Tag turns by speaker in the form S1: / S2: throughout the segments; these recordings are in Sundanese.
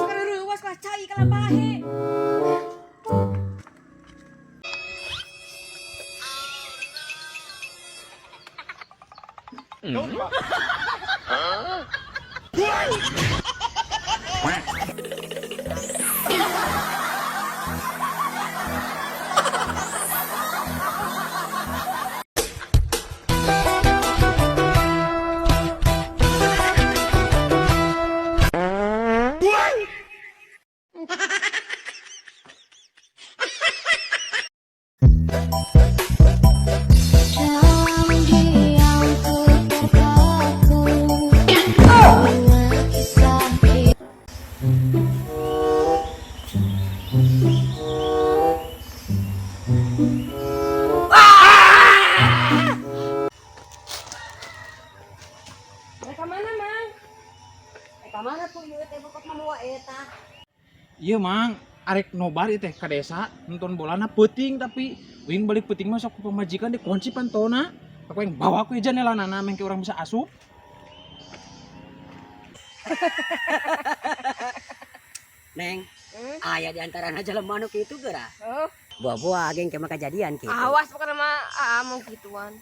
S1: Kareuwas lah cai kalapahe.
S2: Diam-diam ku terpaku. Dua kisah.
S1: Rek ka mana, Mang?
S3: Eh, ka mana tuh ieu teh bokot mawa eta?
S4: Iya, Mang, arek nobar ieu teh ka desa nonton bolana peuting, tapi wing balik peuting mah sok ku pamajikan dikunci pantona. Aku yang bawa ku janelanana mengke urang bisa asup.
S3: Neng, aya di antarana jelema nu kitu geura.
S1: Oh,
S3: Buah-buah geng ke mah kejadian kitu.
S1: Awas pokoknya mah aa mau gituan.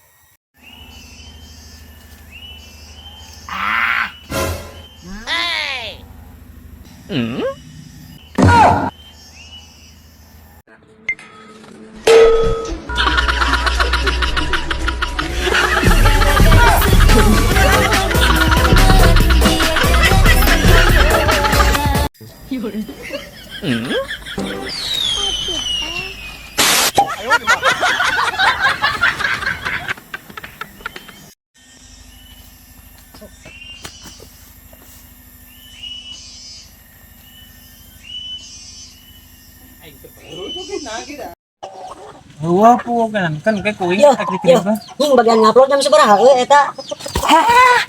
S4: Wah, kan kan kayak kuing
S3: Yo, yo, nying bagian ngupload jam sabaraha euy eta? Hah,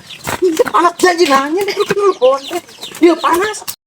S3: panas janji nanya di telepon teh. Ieu panas.